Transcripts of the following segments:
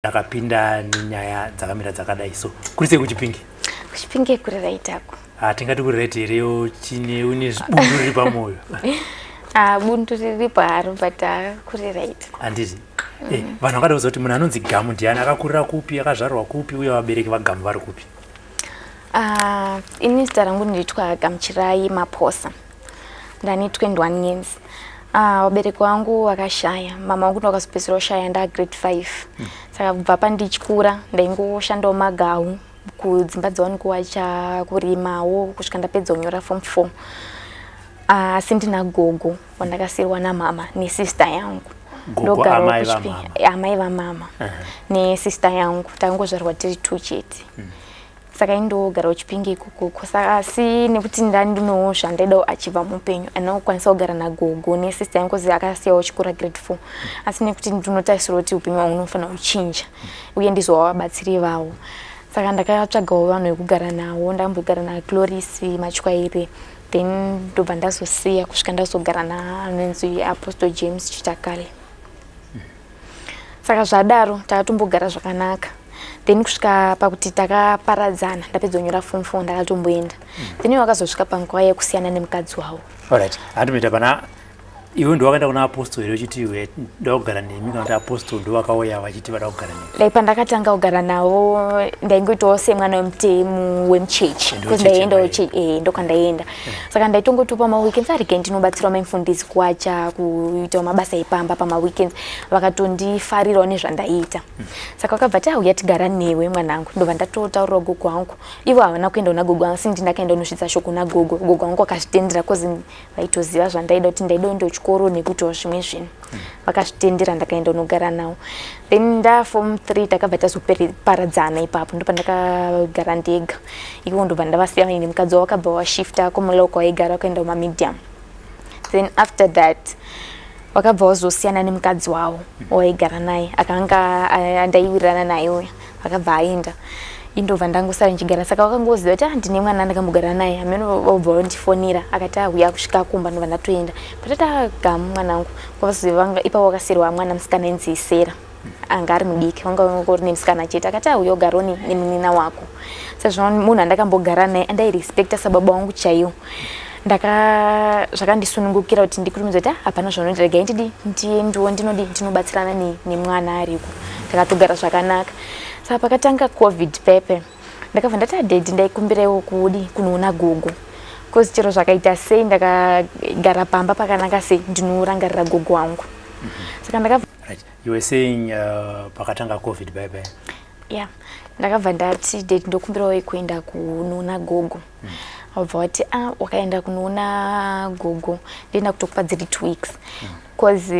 Akapinda nenyaya dzakamira dzakadai so kuri sei kuChipinge? KuChipinge kuri right ako. Ah, tingati kuri right here chine une bundu riri pamwoyo? Ah, bundu riripo haro, but ah, kuri right. Handiti eh, vanhu vakada kuziva kuti munhu anonzi Gamu ndiani, akakurira kupi, akazvarwa kupi, uye vabereki vaGamu vari kupi? Ah, ini zita rangu ndinoitwa Gamuchirai Maposa, ndane 21 years. Ah, vabereki vangu vakashaya, mama vangu ndovakazopedzisira kushaya ndaa grade 5. Saka kubva pandichikura ndaingoshandawo magau kudzimba dzavanhu, kuwacha, kurimawo, kusvika ndapedza kunyora form 4. Ah, asi ndina gogo wandakasiyirwa namama nesister yangu. Gogo? Ndogarawo Amai vamama? Amai vamama nesister yangu, takangozvarwa tiri two chete. Saka indogara kuChipinge ikokoko. Saka asi nekuti ndandinowo zvandaidawo achibva muupenyu, andina kukwanisa kugara nagogo nesister yangu cause akasiyawo chikora grade 4. Asi nekuti ndinotarisira kuti upenyu hwangu unofanira kuchinja uye ndizova vabatsiri vavo, saka ndakatsvagawo vanhu vekugara navo. Ndakambogara naCloris Machwaire, then ndobva ndazosiya kusvika ndazogara naanonzi Apostle James Chitakale. Saka zvadaro takatombogara zvakanaka, then kusvika pakuti takaparadzana ndapedza kunyora form 4, ndakatomboenda. Then iwo akazosvika panguva yekusiyana nemukadzi wavo. Alright, handinoita pana iwe ndowakaenda kuna apostle here uchiti iwe ndoda kugara nemi, kana kuti apostle ndowakauya vachiti vada kugara nemi? Like pandakatanga kugara navo ndaingoitawo semwana wemutemu wemuchechi. Ndo because chechi ndaiendawo yamai. Ndokwandaenda. Saka ndaitongotiwo pamaweekends arege ndinobatsirawo maimufundisi kuwacha, kuitawo mabasa epamba pamaweekends. Vakatondifarirawo nezvandaiita, saka vakabva ti, "Auya tigara newe, mwanangu." Ndobva ndatotaurirawo gogo wangu. Ivo havana kuenda kuna gogo wangu, asi ndi ndakaenda kunosvitsa shoko kuna gogo. Gogo wangu akazvitendera cause vaitoziva zvandaida, kuti ndaida kuenda kuchikoro nekuitawo zvimwe zvinhu. Vakazvitendera, ndakaenda kunogara navo. Then ndaform 3 takabva tazoparadzana. Ipapo ndopandakagara ndega ivo, ndobva ndavasiya vaine mukadzi wavo. Vakabva vashifta kumuloko waigara kuenda kumamedium. Then after that vakabva vazosiyana nemukadzi wavo waigara naye, akanga andaiwirirana naye uya. Vakabva aenda, indobva ndangosara ndichigara. Saka vakangoziva kuti, ah, ndine mwana ndakambogara naye hameno. Vobva vandifonera, akati auya kusvika kumba, ndobva ndatoenda. Patata, "Gamu mwanangu," kwavazoziva ipapo wakasiyirwa mwana musikana ainzi Sera, anga ari mudiki, wanga ungori nemusikana chete. Akati, "Auya ugaro nemunina wako." Sezvo munhu andakambogara naye andairespecta sababa wangu chaiwo, ndaka zvakandisunungukira kuti ndikurumidza kuti, "Ah, hapana zvaunoita, regai ndidi ndiendiwo ndinodi ndinobatsirana nemwana ariko." Takatogara zvakanaka. Saka pakatanga COVID pepe, ndakabva ndati, "Adaddy, ndaikumbiraiwo kudi kunoona gogo, cause chero zvakaita sei, ndakagara pamba pakanaka sei, ndinorangarira gogo wangu." Saka ndakabva Right, you were saying pakatanga COVID bye bye. Yeah, ndakabva ndati, "Daddy, ndokumbirawo kuenda kunoona gogo." Wabva wati, "Ah, wakaenda kunoona gogo ndienda kutokupa dziri 2 weeks, cause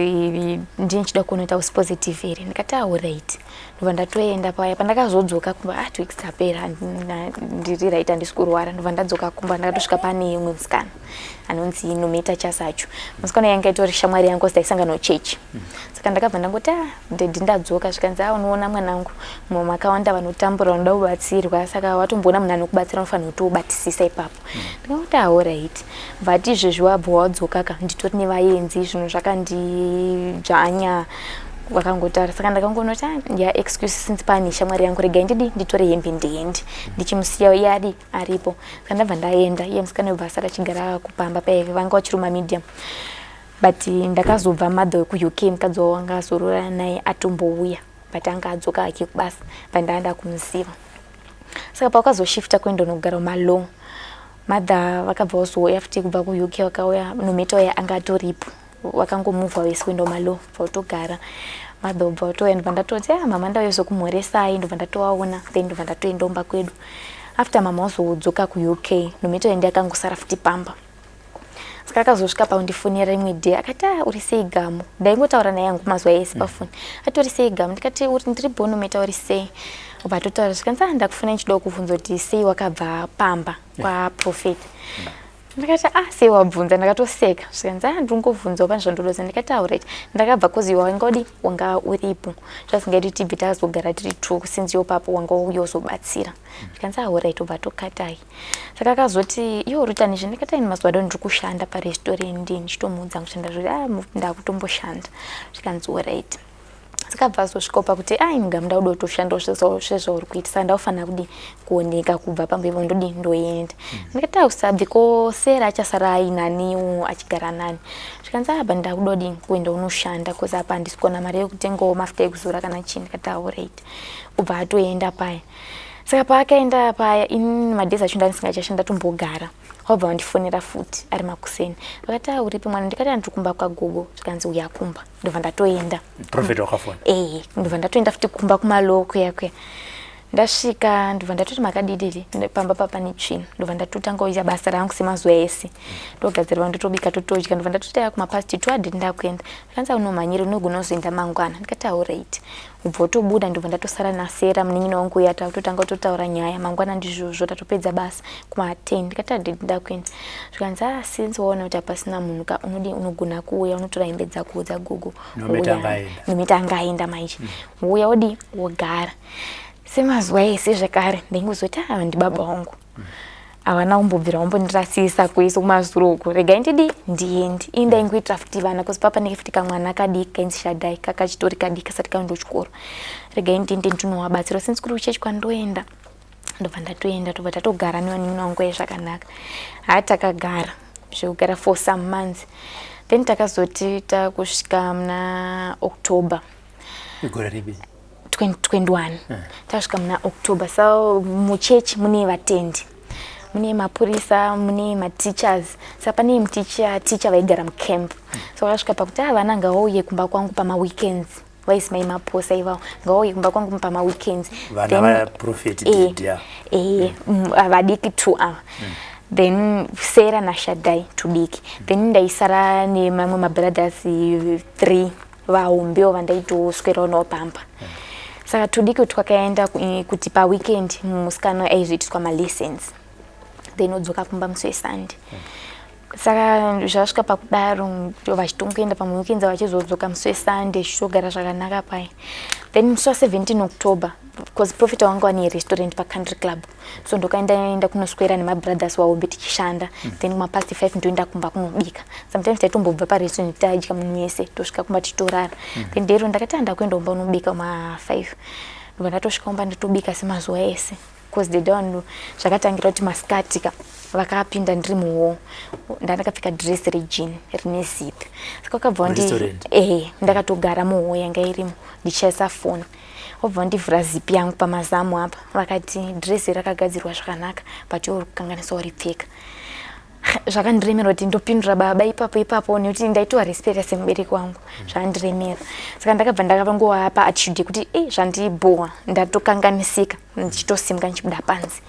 ndini chida kuona kuti hausi positive here." Ndikati, "Alright." Ndobva ndatoenda paya. Pandakazodzoka kumba, ah, 2 weeks dzapera, ndiri right, handisi kurwara. Ndobva ndadzoka kumba, ndakatosvika pane imwe musikana anonzi Nometa Chasacho. Musikana yanga itori shamwari yangu, taisangana chechi. Saka ndakabva ndangoti, "Ah, daddy, ndadzoka." Zvikanzi, "A, unoona mwanangu, makawanda vanotambura, vanoda kubatsirwa, saka watomboona munhu anokubatsira, unofanira kutobatisisa ipapo." Ndikangoti, "Alright." Bvati, "Izvezvi wabva wadzoka ka, nditori nevaenzi, zvinhu zvakandidzvanya." Vakangotaura, saka ndakangonoti, "Ah, ya excuse, since pane shamwari yangu, regai ndidi nditore hembe ndiende." Ndichimusiya iye adi aripo. Saka ndabva ndaenda, iye musikana webva asati achigara kupamba paive, vanga vachiri mumamedium. But ndakazobva mother wekuUK, mukadzi wavo wanga azorora naye atombouya, but anga adzoka hake kubasa, but ndaanda kumuziva. Saka pawakazoshifta kuenda unogara mumalong, mother vakabva vazouya futi kubva kuUK. Vakauya, Nometa uya anga atoripo, vakangomuvha vese kuenda kumalo, bva utogara. Mother ubva watouya, ndobva ndatoti, "Ah, mama, ndauya zokumhoresai." Ndobva ndatovaona, then ndobva ndatoenda kumba kwedu. After mama wazodzoka kuUK, Nometa uya ndiye akangosara futi pamba. Saka akazosvika paundifonera rimwe day, akati, "Ah, uri sei, Gamu?" Ndaingotaura naye hangu mazuva ese pafoni. Ati, "Uri sei, Gamu?" Ndikati, "Ndiri bho, Nometa, uri sei?" Ubva atotaura, zvikanzi, "Ah, ndakufona ndichida kuvhunza kuti sei wakabva pamba kwaprophet." Ndakati, "Ah, sei wabvunza?" Ndakatoseka. Zvikanzi, "Ah, ndingovhunzawo pane zvandodoza." Ndikati, "Alright, ndakabva cause iwe wanga udi wanga uripo, zvasingaiti tibve tazogara tiri two, since iwo papo wanga uya uzobatsira." Zvikanzi, "Alright." Ubva atokatai. Saka akazoti, "Iwe uri kuita nezve?" Ndikati, "Aini, mazuva ano ndiri kushanda parestaurant." Ndichitomuudza kushanda zvoti, "Ah, ndakutomboshanda." Zvikanzi, "Alright." Saka abva azosvikawo pakuti ai mugamu ndakuda kutoshandawo sezvauri kuita, saka ndakufanira kudi kuoneka kubva pamba ipo, ndodi ndoenda. Ndikati ausabvi ko Sera achasara ainaniwo achigara nani? Zvikanzi apa ndakuda kudi kuenda unoshanda cause apa handisi kuona mari yekutengawo mafuta ekuzora kana chii. Ndikati alright, ubva atoenda paya. Saka paakaenda paya, inini madays acho ndandisingachashanda, tombogara, wabva wandifonera futi ari makuseni, vakati a uripi mwana? Ndikati andiri kumba kwagogo. Zvikanzi uya kumba. Ndobva ndatoenda. Prophet wakafona? Eh, ndobva ndatoenda futi kumba kumalowo kuya kuya. Ndasvika, ndobva ndatoti makadididi pamba papa netsvina. Ndobva ndatotanga kuita basa rangu semazuva ese, ndogadzirwa, ndotobika, totodya. Ndobva ndatoti aya kumapast 2 adidi ndakuenda. Zvikanzi unomhanyira, unogona kuzoenda mangwana. Ndikati alright, ubva utobuda. Ndobva ndatosara naSera munin'ina wangu uya, takutotanga kutotaura nyaya mangwana. Ndizvozvo, tatopedza basa kuma10. Ndikati adidi ndakuenda. Zvikanzi a since waona kuti hapasina munhu ka, unodi unogona kuuya unotora hembe dzako dzagogo. Nometa anga aenda. Nometa anga aenda manje. Wouya wodi wogara semazuva ese zvekare. Ndaingozoti ava ndibaba vangu, havana kumbobvira vambondirasisa kuiso kumazuro uko, regai ndidi ndiende. Ini ndaingoitira futi vana cause papanenge futi kamwana kadiki kainzi Shadai, kakachitori kadiki kasati kaenda kuchikoro. Regai ndiende ndinowabatsira since kuri kuchechi kwandoenda. Ndobva ndatoenda, tobva tatogara nevanin'ina vangu ye zvakanaka. Ha, takagara zvekugara for some months, then takazoti takusvika muna October. Igore ripi? 2021. Tasvika muna October, so muchechi mune vatendi, mune mapurisa, mune mateachers. Saka pane muticha, ticha vaigara mucamp. So vakasvika pakuti a vana ngavauye kumba kwangu pamaweekends. Vaisi mai Maposa ivavo, ngavauye kumba kwangu pamaweekends. Vana vaprofeti? Didi? Eh, vadiki two ava, then Sera naShadai tudiki. Then ndaisara nemamwe mabrothers three vahombewo vandaitoswerawo navo pamba. Saka tudiki twakaenda kuti paweekend musikana aizoitiswa malessons, then odzoka kumba musi weSunday. Saka zvasvika pakudaro, vachitongoenda pamaweekends, vachizodzoka musi weSunday, zvichitogara zvakanaka paya. Then musi wa17 October, because prophet wanga wane restaurant paCountry Club, so ndokaendaenda kunoswera nemabrothers wahombe tichishanda. Then kumapast 5 ndoenda kumba kunobika. Sometimes taitombobva parestaurant tadya munhu wese, tosvika kumba tichitorara. Then dero ndakati handakuenda kumba unobika ma5. Ndobva ndatosvika kumba, ndotobika semazuva ese, because the down zvakatangira kuti masikati ka vakapinda ndiri muhall, ndandakapfeka dress rejean rine zip. Saka vakabva wandi Restaurant? Ehe, ndakatogara muhall yanga irimo ndichishandisa foni. Vobva vandivhura zip yangu pamazamu apa, vakati dress rakagadzirwa zvakanaka, but iwe uri kukanganisa waripfeka. Zvakandiremera kuti ndopindura baba ipapo ipapo, nekuti ndaitova respecta semubereki wangu. Zvakandiremera, saka ndakabva ndakavangovapa attitude yekuti e zvandibhowa, ndatokanganisika, ndichitosimuka ndichibuda panze.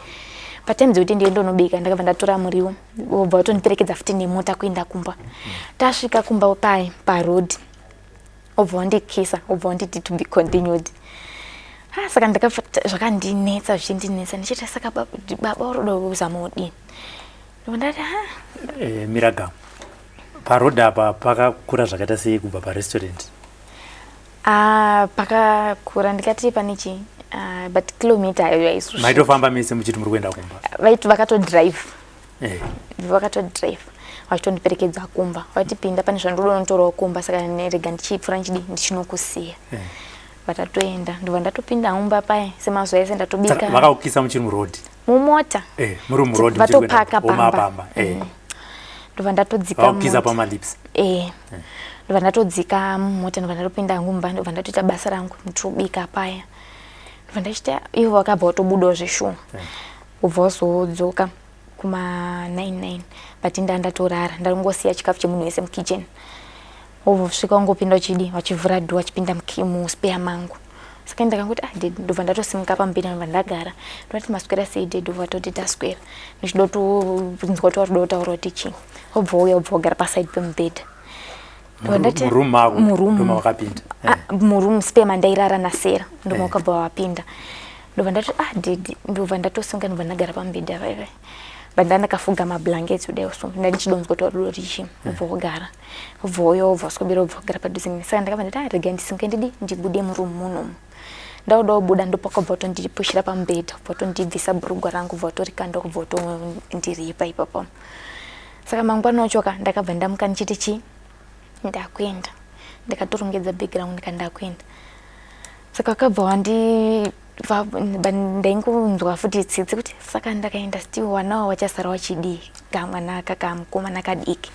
Patime dzekuti ndiende ndonobika, ndakabva ndatora muriwo, vobva vatondiperekedza futi nemota kuenda kumba. Tasvika kumba pai paroad, obva wandikisa, obva wanditi to be continued. Ah, saka ndakabva zvakandinetsa, zvichindinetsa, ndichiti saka baba uri kuzama kudini? Ndobva ndati ha. Miragam, paroad apa pakakura zvakaita sei kubva parestaurant? Ah, pakakura ndikati pane chi but kilomita ayo yaisosvika. Maitofamba mese muchiti muri kuenda kumba? Vaiti vakatodrive. Vakatodrive vachitondiperekedza kumba, vatipinda pane zvandoda unotorawo kumba, saka rega ndichipfuura ndichidi ndichinokusiya. Vatatoenda, ndobva ndatopinda mumba paya semazuva ese, ndatobika. Saka vakakukisa muchiri muroad? Mumota. Muri muroad? Vatopaka pamba. Pamba. Ndobva ndatodzika Vakukisa mumota. pamalips? Eh, ndobva ndatodzika mumota, ndobva ndatopinda mumba, ndobva ndatoita basa rangu, nditobika paya. Ndobva ndachiita, ivo vakabva vatobudawo zveshuwa, ubva wazodzoka kuma 99, but nda ndatorara, ndangosiya chikafu chemunhu wese mukitchen. Wobva wangopinda uchidi vachivhura door, vachipinda muspare mangu. Saka ndakangoti ah daddy, ndobva ndatosimuka pamberi, ndobva ndagara, ndoti maswera sei daddy? Ndobva toti taswera. Ndichida kutonzwa kuti varikuda kutaura kuti chii. Wobva uya, wobva wagara paside pemubhedha. Ndobva ndati Muroom mako? Muroom. Ndomavakapinda? Ah, muroom spare mandairara naSera, ndomakabva wapinda. Ndobva ndati ah daddy, ndobva ndatosunga, ndobva ndagara pamubhedha vaive bva ndakafuga mablankets kudai so, ndandichidonzwa kuti warudo richi. Ubva wogara, ubva uya, ubva waswedera, ubva wagara padhuze neni. Saka ndakabva ndati ah regai ndisimuke ndidi ndibude muroom munomu. Ndauda kubuda, ndopakabva watondipushira pamubhedha, ubva watondibvisa bhurugwa rangu, ubva watorikanda, ubva watondiripa ipapo. Saka mangwana wacho ka ndakabva ndamuka ndichiti chi ndakuenda. Ndikatorongedza bhegi rangu, ndikati ndakuenda. Saka vakabva wandi ndaingonzwa futi tsitsi kuti saka ndakaenda still wana wachasara wachidii, kamwana aka kamukomana kadiki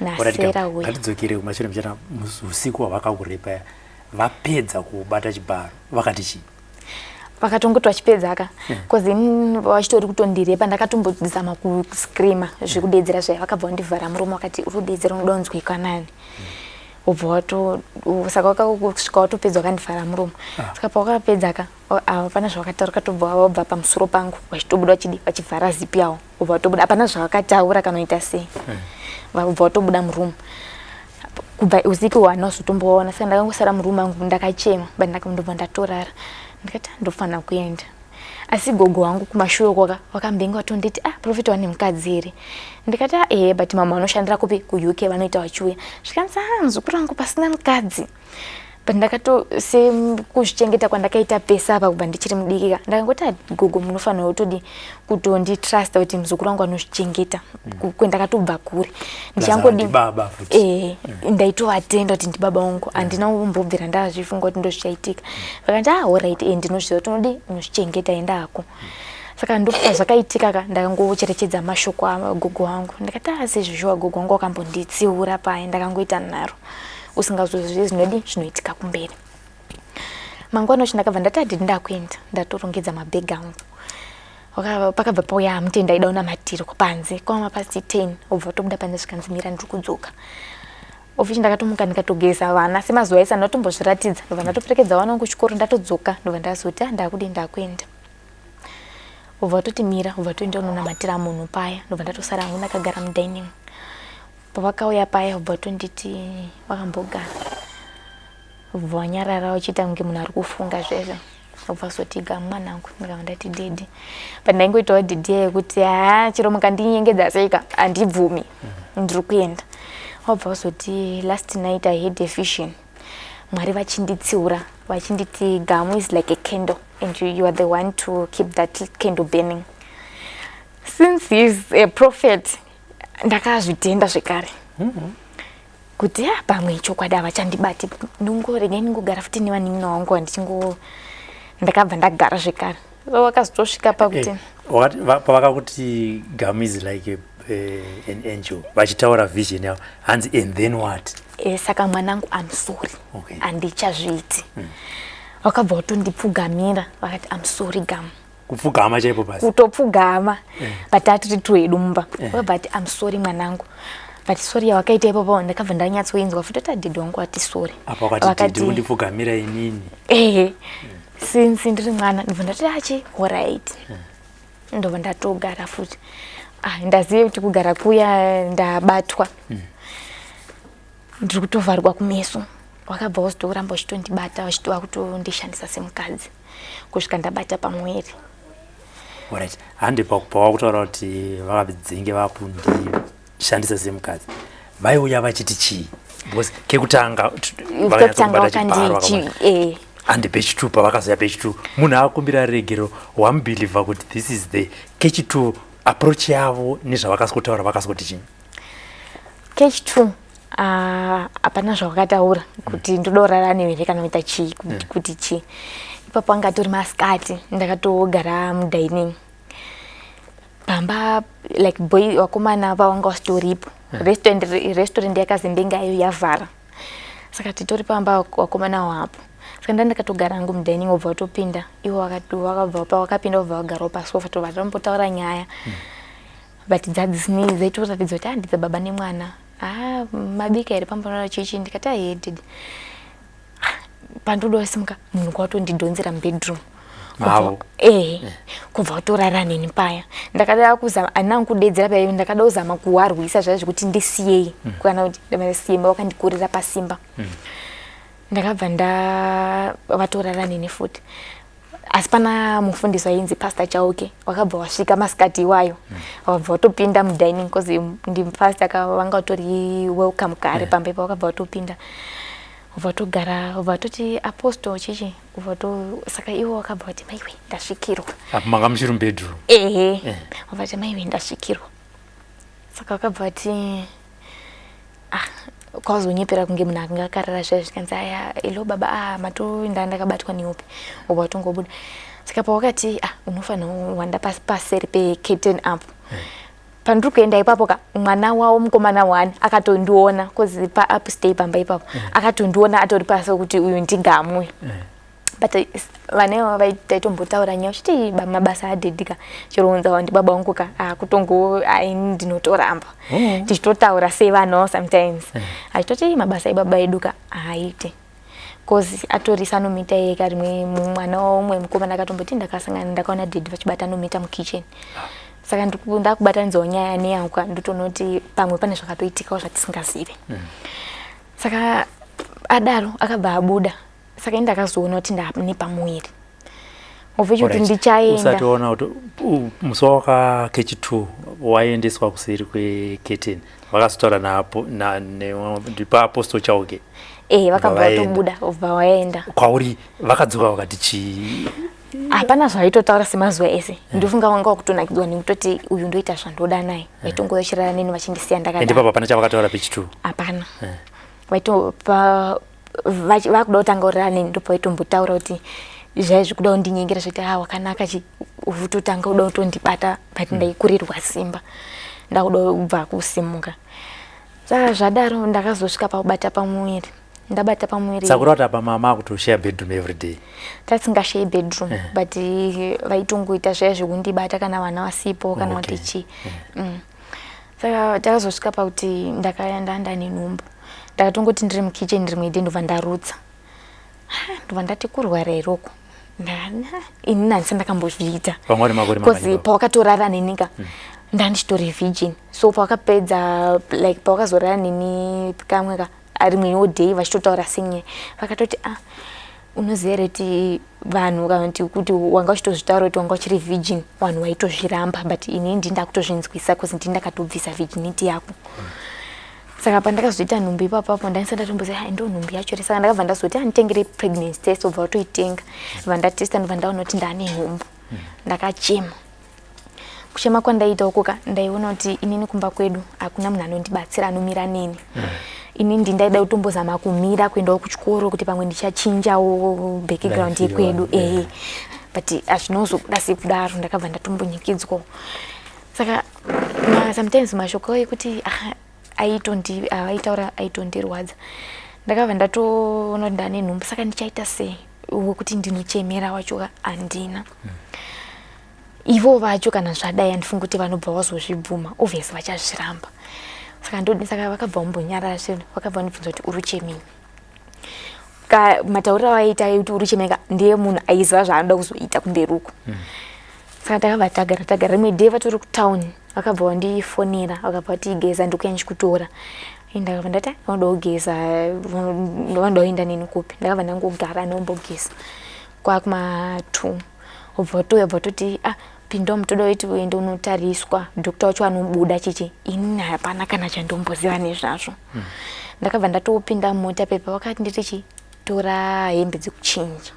nasera uya. Ngatidzokere kumashure mbichana. Usiku hwavakakurepa, vapedza kubata chibharo, vakati chii? Vakatongoti vachipedza ka, cause ini vachitori kutondirepa, ndakatombozama kuscreama zvekudedzera zvaya, vakabva vandivhara muromo, vakati uri kudedzera unoda kunzwikwa nani? Ubva wato saka wakasvika watopedza wakandivhara muromo. Saka pawakapedza ka, hapana zvavakataura, katobva wabva pamusoro pangu vachitobuda vachidi vachivhara zipi yavo, ubva watobuda, hapana zvavakataura kana kuita sei, ubva watobuda muroom. Kubva usiku hwana uzotomboona. Saka ndakangosara muroom angu ndakachema, but ndobva ndatorara, ndikati, "Ah, ndofanira kuenda." Asi gogo wangu kumashure kwaka vakambenge vatonditi, "Ah, prophet wane mukadzi here?" Ndikati, "Ah, ehe, but mama vanoshandira kupi? KuUK, vanoita vachiuya." Zvikanzi, "Ah, muzukuru wangu pasina mukadzi." But ndakato sekuzvichengeta kwandakaita pesa apa kubva ndichiri mudiki ka, ndakangoti, "Ah, gogo, munofanira kutodi kutonditrusta kuti muzukuru wangu anozvichengeta." Kwendakatobva kure ndichangodi Baba futi. Eh, ndaitovatenda kuti ndibaba vangu, handina kumbobvira ndazvifunga kuti ndozvichaitika. Vakati, "Ah, alright, eh, ndinozviziva kuti unodi unozvichengeta, enda hako." Saka ndopa zvakaitika ka, ndakangocherechedza mashoko agogo wangu, ndikati, "Ah, sezvo gogo wangu wakambonditsiura paya, ndakangoita nharo usingazozivi zvinodi zvinoitika kumberi." Mangwana wacho ndakabva ndati, "Adidi, ndakuenda." Ndatorongedza mabhegi angu. Pakabva pauya mutenda aida unamatirwa panze kwama past 10, ubva watobuda panze, zvikanzi, "Mira, ndiri kudzoka." Ofichi ndakatomuka ndikatogeza vana semazuva ese, andatombozviratidza, ndobva ndatoperekedza vana vangu kuchikoro, ndatodzoka, ndobva ndazoti, "Ah, ndakudi ndakuenda." Ubva watoti, "Mira," ubva toenda unonamatira munhu paya, ndobva ndatosara hangu ndakagara mudining. Pavakauya paya, ubva tonditi wakambogara, ubva wanyarara uchiita kunge munhu ari kufunga zvezvo, ubva wazoti, "Gamu mwanangu." Ndikabva ndati, "Daddy." But ndaingoitawo daddy yekuti, "Ha, chero mukandinyengedza seika, handibvumi, ndiri kuenda." Wabva wazoti, "Last night I had a vision, Mwari vachinditsiura, vachinditi, 'Gamu is like a candle and you are the one to keep that candle burning.'" Since he is a prophet, ndakazvitenda zvekare kuti ya pamwe chokwadi havachandibati, ndingoregai ndingogara futi nevanin'ina wangu handichingo. Ndakabva ndagara zvekare, so vakazotosvika pakuti Pavakakuti Gamu is like an angel, vachitaura vision yavo, hanzi, and then what? E, saka mwanangu, I'm sorry, handichazviiti. Vakabva vatondipfugamira, vakati, "I'm sorry, Gamu." Kupfugama chaipo pasi? Kutopfugama, but tatiri twedu mumba. Vakabva ati, "I'm sorry, mwanangu." But sorry yawakaita ipapo ndakabva ndanyatsoinzwa futi kuti adaddy wangu ati sorry. Apa wakati, "Daddy, kundipfugamira inini?" Ehe, since ndiri mwana. Ndobva ndati, "Achi, alright." Ndobva ndatogara futi. Ah, ndazive kuti kugara kuya ndabatwa, ndiri kutovharwa kumeso. Wakabva wazotoramba uchitondibata, vachitova kutondishandisa semukadzi kusvika ndabata pamwiri. Alright, handi pawakutaura kuti vakadzinge vakundishandisa semukadzi, vaiuya vachiti chii? Because kekutanga kekutanga vakanyatsokubata chibharo, wakandichi handi pechi2, pavakazoya pechi2, munhu akumbira regero, wamubhilivha kuti this is the kechi2 approach yavo nezvavakasikotaura, vakasikuti chii? Kechi2 hapana zvavakataura kuti ndoda kurara newe here kana kuita chii, kuti chii. Ipapo anga atori masikati, ndakatogara mudining pamba, like boy vakomana vavanga vasitoripo, restaurant yakazembenge ayo yavhara, saka titori pamba, vakomana wapo. Saka nda ndakatogara hangu mudining, wobva watopinda ivo, vakabva pavakapinda vobva vagarawo pasofa, tobva tambotaura nyaya, but dzadzisinei, dzaitoratidza kuti handidza baba nemwana. "Ah, mabika here pamba chichi?" Ndikati, "Ahe, daddy." Pandoda simuka, munhu kwatondidhonzera mubedroom. Mavo? Ehe, kubva watorara neni paya. Ndakada kuzama, handina kudedzera paya, ndakada kuzama kuwarwisa zvaya zvekuti ndisiyei kana kuti simba wakandikurira pasimba. Ndakabva ndavatorara neni futi, asi pana mufundisi ainzi Pastor Chauke wakabva wasvika masikati iwayo, wakabva watopinda mudining, cause ndipastor vanga vatori welcome kare pamba ipa. Wakabva watopinda, ubva watogara, ubva watoti, "Apostle chichi," ubva wato saka ivo wakabva vati, "Maiwe, ndasvikirwa." Apo manga muchiri mubedroom? Ehe. Ubva vati, "Maiwe, ndasvikirwa." Saka vakabva vati, "Ah, Kwazonyepera kunge munhu akanga akarara zviya, zvikanzi, "Aya, ilo baba, ah, matoenda, ndakabatwa nehope." Ubva watongobuda. Saka pawakati, "Ah, unofanira wanda paseri pecurtain apo," pandiri kuenda ipapo ka, mwana wavo mukomana one akatondiona, 'cause paupstay pamba ipapo, akatondiona atori pasi kuti uyu ndigamwe. But vana ivava taitombotaura nyaya uchiti mabasa adaddy ka, chironza ndi baba vangu ka, akutongo ai ndinotoramba. Tichitotaura sevanawo sometimes, achitoti mabasa ebaba edu ka haaite, 'cause atorisa anomita ega. Rimwe mwana waumwe mukomana akatomboti, "Ndakasangana, ndakaona daddy vachibata anomita mukitchen." Saka ndakubatanidzawo nyaya neyangu ka, ndotoona kuti pamwe pane zvakatoitikawo zvatisingazive. Saka adaro akabva abuda. Saka ini ndakazoona kuti ndane pamuviri, obva kuti ndichaenda. Usati waona kuti musi wawaka kechi2 waendeswa kuseri kweketeni, vakazotaura napo ndipaapostle Chauke? Eh, vakabva vatobuda, ubva waenda. Kwauri vakadzoka vakati chii? Hapana zvaitotaura semazuva ese. Ndofunga vanga vakutonakidzwa nekutoti uyu ndoita zvandoda naye. Vaitongoya chirara neni vachindisiya ndakadaro. Ende papa pana chavakataura pechi2? Hapana. Vaito vakuda kutanga kurara neni, ndopavaitombotaura kuti zvaizvi kuda kundinyengera, zvati, "Ha, wakanaka chi," utotanga kuda kutondibata, but ndaikurirwa simba, ndakuda kubva kusimuka. Saka zvadaro ndakazosvika pakubata pamuviri. Ndabata pamuviri, Saka kureva kuti apa mama akutoshare bedroom every day? Tatisingashare bedroom, but vaitongoita zvaya zvekundibata kana vana vasipo kana kuti chii. Saka takazosvika pakuti ndakaenda ndane nhumbu. Ndakatongoti ndiri mukitchen rimwe day, ndobva ndarutsa. Ha, ndobva ndati, "Kurwara here uku?" Ini handisa ndakambozviita. Vanga vari makore Because mangani ipapo? Pawakatorara neni ka, ndandichitori virgin. So pawakapedza, like pawakazorara neni kamwe ka, rimwewo day vachitotaura senyaya, vakatoti, "Ah, unoziva here kuti vanhu kana kuti wanga uchitozvitaura kuti wanga uchiri virgin, vanhu vaitozviramba, but ini ndi ndakutozvinzwisa 'cause ndi ndakatobvisa virginity yako." Saka pandakazoita nhumbu ipapapo, ndaisati ndatomboziva, "Hai, ndo nhumbu yacho here?" Saka ndakabva ndazoti, "Anditengere pregnancy test." Ubva watoitenga, bva ndatesta, ndobva ndaona kuti ndane nhumbu. Ndakachema. Kuchema kwandaita uko ka, ndaiona kuti inini kumba kwedu hakuna munhu anondibatsira, anomira neni. Ini ndindaida kutombozama kumira kuendawo kuchikoro kuti pamwe ndichachinjawo background Life yekwedu. yawo, Ehe, but hazvinozobuda sekudaro. Ndakabva ndatombonyikidzwawo. Saka sometimes mashoko ekuti, ah, aitondi avaitaura aitondirwadza. Ndakabva ndatoona kuti ndane nhumbu, saka ndichaita sei? Wekuti ndinochemera wacho handina. Ivo vacho kana zvadai, handifungi kuti vanobva vazozvibvuma. Obviously vachazviramba. Saka ndodi, saka vakabva vambonyarara zvinhu, vakabva vandibvunza kuti, "Uri chemei?" Ka matauriro avaita ekuti, "Uri chemei?" ka, ndiye munhu aiziva zvaanoda kuzoita kumberi uko. Saka takabva tagara tagara. Rimwe day vatori kutauni, vakabva vandifonera, vakabva vati, "Geza, ndikuya ndichikutora." Ndakabva ndati, "Vanoda kugeza, vanoda kuenda neni kupi?" Ndakabva ndangogara nombogeza kwakuma 2, ubva watouya, bva watoti, "Ah, pinda mutoda kuti uende unotariswa, doctor wacho anobuda." Chichi, inini hapana kana chandomboziva nezvazvo. Ndakabva ndatopinda mumota pepa, vakati nditi chi tora hembe dzekuchinja.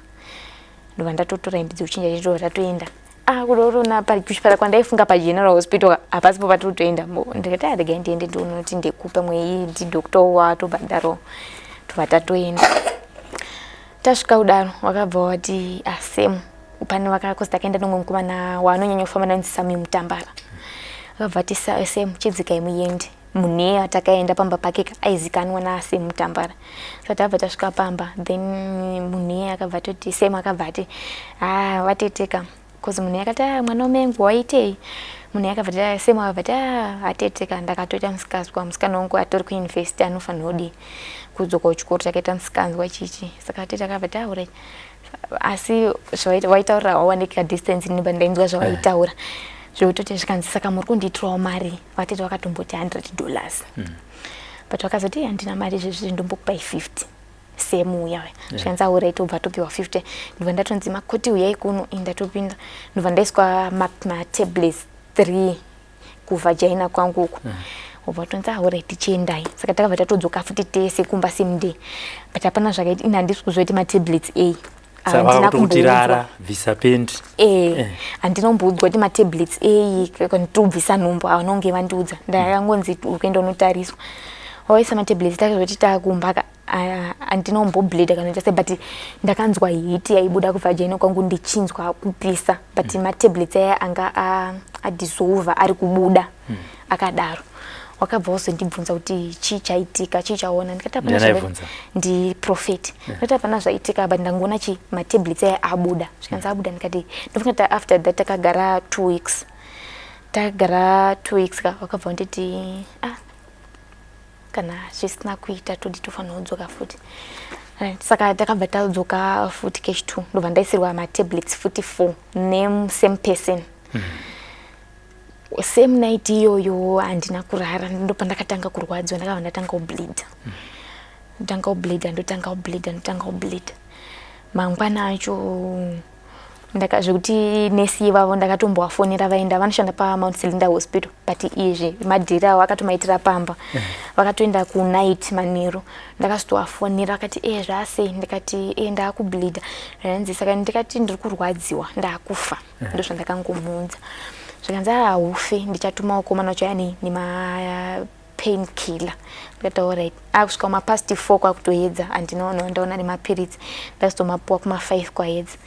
Ndobva ndatotora hembe dzekuchinja, chitobva tatoenda. Ah, kudotoona kuchipatara kwandaifunga paGeneral Hospital hapasipo patiri kutoenda. Ndikati, "Ah, regai ndiende ndione kuti ndekupa mwei ndidoctor watobhadharo." Tobva tatoenda. Tasvika kudaro, wakabva wati asemu pane vakakozi. Takaenda nomwe mukomana waanonyanya kufamba naye, Sami Mutambara. Akabva ati, "Semu, chidzikai muende." Munhu takaenda pamba pake aizikanwa naSemu Mutambara. Saka tabva tasvika pamba, then munhu iye akabva atoti, Semu akabva ati, "Ha, vateteka," 'cause munhu akati, "Ah, mwana wamengu waitei?" Munhu akabva ati, Semu akabva ati, "Ah, ateteka, ndakatoita musikanzwa. Musikana wangu atori kuuniversity, anofanira kudii kudzoka kuchikoro. Takaita musikanzwa chichi." Saka atete akabva ati, "Alright." Asi vaitaurira wawanike distance, ini ndainzwa zvavaitaura zvekutoti zvikanzi, "Saka muri kundiitirawo mari?" Vatete vakatomboti $100, but vakazoti, "Handina mari izvezvi, ndombokupai 50." Semuya zvikanzi, "Alright." Ubva topiwa 50. Ndobva ndatonzi, "Makoti, uyai kuno." Ini ndatopinda, ndobva ndaiswa matablets 3 kuvagina kwangu uku. Ubva watonzi, "Alright, tichiendai." Saka takabva tatodzoka futi tese kumba same day, but hapana zvakaiti. Ini handisi kuzoti matablets ei. Saka vakakuti, "Rara, bvisa pendi." Eh, handina kumboudzwa kuti matablets ei kana tobvisa nhumbu. Havanonge vandiudza. Ndakangonzi, "Uri kuenda unotariswa." Waisa matablets, takazoti takumba ka, handina kumbobleeda kana kuita sei, but ndakanzwa heat yaibuda kuvagina kwangu, ndichinzwa kupisa, but matablets aya anga adissolva, ari kubuda akadaro. Wakabva wazondibvunza kuti chii chaitika, chii chaona. Ndikati hapana. Ndiani aibvunza? Ndiprophet. Ndikati hapana zvaitika, but ndangoona chi matablets aya abuda. Zvikanzi abuda. Ndikati ndofunga kuti after that takagara 2 weeks, takagara 2 weeks ka. Wakabva wanditi, ah, kana zvisina kuita, todi tofanira kudzoka futi. Right, saka takabva tadzoka futi kechi two, ndobva ndaisirwa matablets futi four nesame person. Same night iyoyo handina kurara, ndopandakatanga kurwadziwa. Ndakabva ndatanga kubleeda, ndotanga kubleeda, ndotanga kubleeda, ndotanga kubleeda. Mangwana acho ndaka zvekuti nesi ivavo ndakatombovafonera, vaenda, vanoshanda paMount Selinda Hospital, but izvi madhiri avo akatomaitira pamba, vakatoenda kunight manheru. Ndakazotovafonera, vakati, "E, zvasei?" Ndikati, "E, ndaakubleeda." Zvanzi saka ndikati ndiri kurwadziwa, ndaakufa. Ndozvandakangomuudza. Zvikanzi, "Haufe, ndichatuma vakomana vacho yani nema pain killer." Ndikati, "Alright." Akusvika kumapast 4 kwakutoedza, handina ndaona nemapiritsi, ndazotomapuwa kuma5 kwaedza.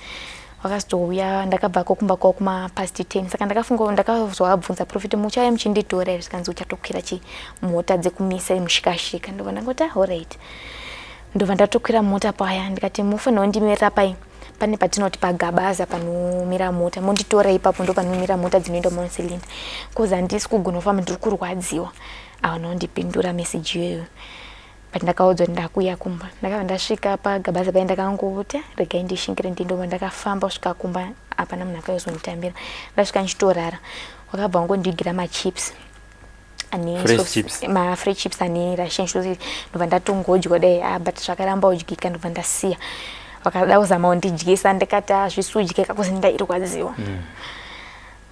Vakazotouya, ndakabvako kumba kwavo kumapast 10. Saka ndakafunga, ndakazovabvunza, "Prophet, muchauya muchinditora here?" Zvikanzi, "Uchatokwira chi mota dzekumisa mushikashika." Ndobva ndangoti, "Ah, alright." Ndobva ndatokwira mota paya. Ndikati, "Mufanira kundimirira pai pane patinoti paGabaza panomira mota, monditora ipapo, ndo panomira mota dzinoenda Mount Selinda, cause handisi kugona kufamba, ndiri kurwadziwa." Havana kundipindura meseji iyoyo, but ndakaudzwa kuti ndakuuya kumba. Ndakabva ndasvika paGabaza pai, ndakangoti, "Regai ndishingire." Ndindobva ndakafamba kusvika kumba, hapana munhu akayozonditambira. Ndasvika ndichitorara, wakabva wangondigira machips ane Fresh chips. Mafresh chips ane Russian sauce. Ndobva ndatongodya dai, ah, but zvakaramba kudyika. Ndobva ndasiya. Vakada kuzama kundidyisa, ndikati hazvisi kudyika, cause ndairwadziwa.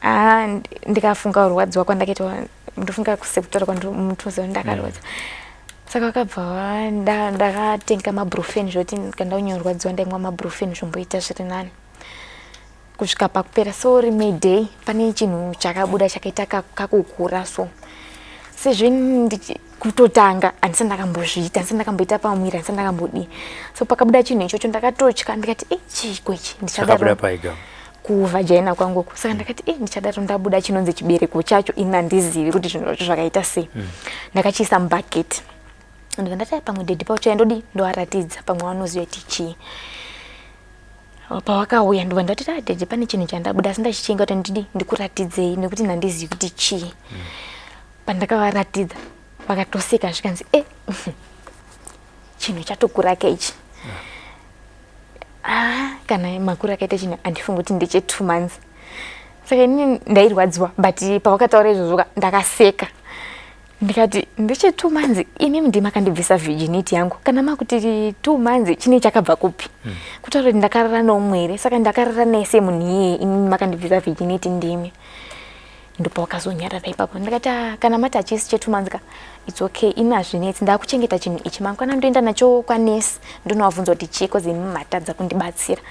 Ah, ndikafunga kurwadziwa kwandakaita, ndofunga sekutaura kwandimutoziva ndakarwadza. Saka vakabva ndakatenga mabrufen, zvoti kana ndaunyorwadziwa ndaimwa mabrufen, zvomboita zviri nani kusvika pakupera. So rimwe day pane chinhu chakabuda chakaita kakukura so sezvo kutotanga handisati ndakambozviita, handisati ndakamboita pamwiri, handisati ndakambodii. So pakabuda chinhu ichocho ndakatotya, ndikati, "E, chiiko ichi?" Chakabuda Ndichadaro paiga? Kuvagina kwangu. Saka ndakati, "E, ndichadaro ndabuda chinonzi chibereko chacho, ini handizivi kuti zvinhu zvacho zvakaita sei." Ndakachiisa mubhaketi, ndobva ndati, "Ai, pamwe daddy pauchaya ndodi ndovaratidza, pamwe vanoziva kuti chii." Pawakauya ndobva ndati, "Ah, daddy, pane chinhu chandabuda, asi ndachichenga kuti ndidi ndikuratidzei nekuti handizivi kuti chii." Pandakavaratidza vakatoseka, zvikanzi, "E, chinhu chatokuraka ichi." Ah, kana makuru akaita chinhu, handifungi kuti ndeche 2 months. Saka inini ndairwadziwa, but pawakataura izvozvo ka, ndakaseka, ndikati, "Ndeche 2 months? Imi ndimi makandibvisa virginity yangu. Kana makuti 2 months, chine chakabva kupi? Kutaura kuti ndakarara nomwe here? Saka ndakarara naye semunhu iyeye, imi makandibvisa virginity ndimi." Ndopawakazonyarara ipapo. Ndikati, "Ah, kana mati hachisi che 2 months ka, it's okay, ini hazvinetsi, ndakuchengeta chinhu ichi. Mangwana ndoenda nacho kwanesi, ndonovabvunza kuti chii, cause imi matadza kundibatsira."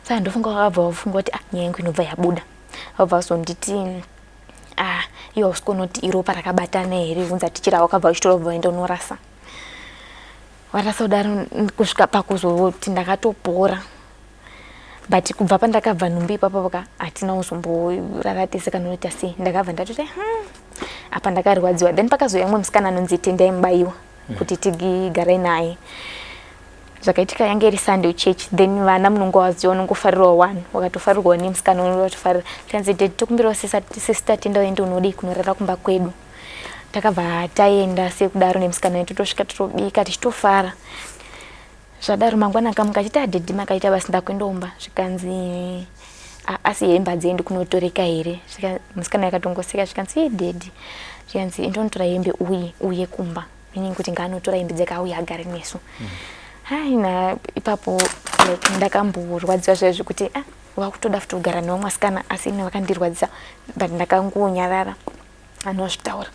Saka ndofunga wakabva wafunga kuti, ah, nyaya yangu inobva yabuda. Vabva vazonditi, "Ah, iwe hausi kuona kuti iropa rakabatana here? Unza tichira." Wakabva uchitora, ubva waenda unorasa. Warasa kudaro, kusvika pakuzoti ndakatopora. But kubva pandakabva nhumbi ipapo ka, hatina kuzomborara tese kana unoita sei. Ndakabva ndatoti, apa ndakarwadziwa." Then pakazouya mumwe musikana anonzi Tendai Mubayiwa kuti tigarai naye. Zvakaitika, yange iri Sunday church, then vana munongovaziva, unongofarirwa one, wakatofarirwawo nemusikana unotofarira. Tikanzi, "Daddy, tokumbirawo sister Tenda uende unodii kunorara kumba kwedu." Takabva taenda sekudaro nemusikana wedu, totosvika, totobika, tichitofara. Zvadaro mangwana akamuka achiti, "Adaddy, makaita basi, ndakuendomba." Zvikanzi, "Asi hembe hadziendi kunotoreka here?" Musikana yakatongoseka. Zvikanzi, "Ye daddy." Zvikanzi, "Indonotora hembe uye uye kumba," meaning kuti ngaanotora hembe dzake auye agare nesu. Hai, na ipapo like ndakamborwadziwa zvaizvo kuti, ah, wakutoda futi kugara nevamwe vasikana, asi ini vakandirwadzisa, but ndakangonyarara. Anozvitaura,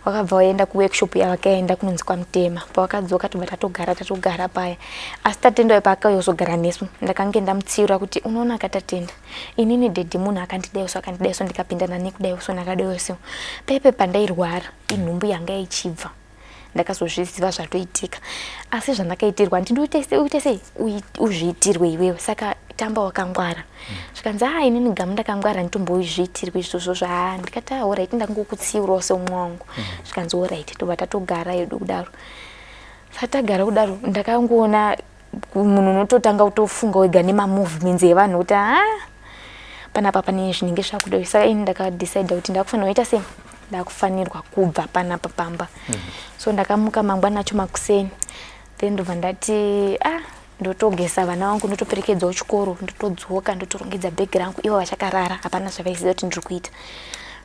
vakabva vaenda kuworkshop yavakaenda kunonzi kwaMutema. Pavakadzoka tobva tatogara, tatogara paya. Asi Tatenda paakauya kuzogara nesu, ndakange ndamutsiura kuti, "Unoona akaTatenda, inini daddy munhu akandidaiso, akandidaiso, ndikapindana nekudaiso, nakadaiso pepe. Pandairwara inhumbu yanga ichibva. Ndakazozviziva zvatoitika, asi zvandakaitirwa handidi uite sei uzviitirwe iwewe, saka tamba wakangwara. Zvikanzi, "A, inini Gamu ndakangwara, nditombozviitirwe izvozvo." Zva ndikati, "Ah, alright, ndangokutsiurawo seumwe wangu." Zvikanzi, "Alright." Tobva tatogara yedu kudaro. Saka tagara kudaro, ndakangoona munhu unototanga kutofunga wega nemamovements evanhu kuti, "Ha, panapa pane zvinenge zvakuda." Saka ini ndakadecida kuti ndakufanirwa kuita sei, ndakufanirwa kubva panapa pamba. So ndakamuka mangwana acho makuseni, then ndobva ndati, "Ah, ndotogesa vana vangu, ndotoperekedzawo chikoro, ndotodzoka, ndotorongedza bhegi rangu." Ivo vachakarara, hapana zvavaiziva kuti ndiri kuita.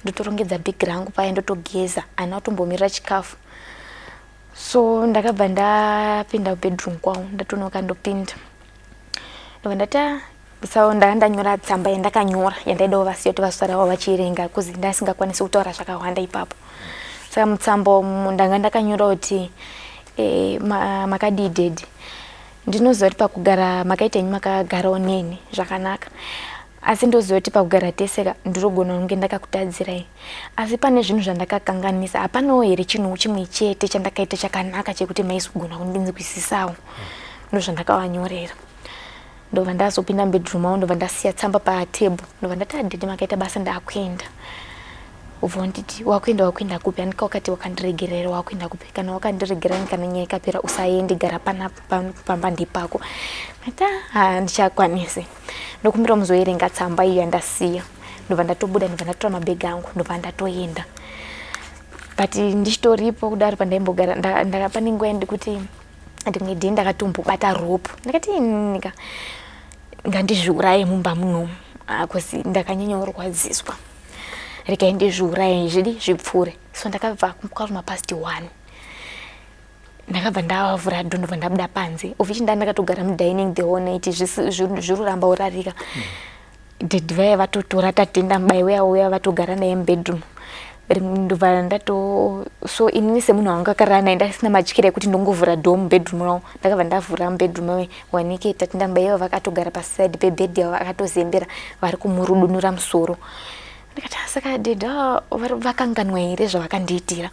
Ndotorongedza bhegi rangu paya, ndotogeza, hana kutombomirira chikafu. So ndakabva ndapinda kubedroom kwavo, ndatonoka ndopinda, ndobva ndati, "Ah," so ndanga ndanyora tsamba yandakanyora yandaidawo vasiya kuti vasara vachiverenga, because ndasingakwanisi kutaura zvakawanda ipapo. Saka mutsamba umu ndanga ndakanyora kuti, "Makadii daddy? Ndinoziva kuti pakugara makaita henyu, makagarawo neni zvakanaka, asi ndoziva kuti pakugara teseka ndinogona kunge ndakakutadzirai, asi pane zvinhu zvandakakanganisa. Hapanawo here chinhu chimwe chete chandakaita chakanaka chekuti maizogona kundinzwisisawo?" Ndozvandakavanyorera. Ndobva ndazopinda mubedroom mavo, ndobva ndasiya tsamba patable, ndobva ndati, "Adaddy, makaita basa, ndakuenda." Ubva wanditi, "Wakuenda? Wakuenda kupi? Handika wakati wakandiregerera? Wakuenda kupi? Kana wakandiregerera, kana nyaya ikapera, usaende, gara panapa, pamba ndepako." Ndati, "Handichakwanisi, ndokumbira muzoerenga tsamba iyo yandasiya." Ndobva ndatobuda, ndobva ndatora mabhegi angu, ndobva ndatoenda. But ndichitoripo kudaro pandaimbogara, pane nguva yandikuti rimwe day ndakatombobata rope, ndakati, "Nika ngandizviuraye mumba munomu, cause ndakanyanya kurwadziswa, regai ndizviuraye zvidi zvipfuure." So ndakabva kwaruma past 1, ndakabva ndavhura door, ndobva ndabuda panze, of which ndaa ndakatogara mudining the whole night, zviri kuramba urarika. Daddy vaya vatotora Tatenda Mubayi uya uya, vatogara naye mubedroom. Ndobva ndato, so inini semunhu wanga akarara naye, ndasina matyira ekuti ndongovhura door mubedroom ravo. Ndakabva ndavhura mubedroom, wanike Tatenda Mubayi vava vakatogara paside pebhedhi yavo, vakatozembera, vari kumurudunura musoro. Ndikati, "Ah, saka daddy vakanganwa here zvavakandiitira?"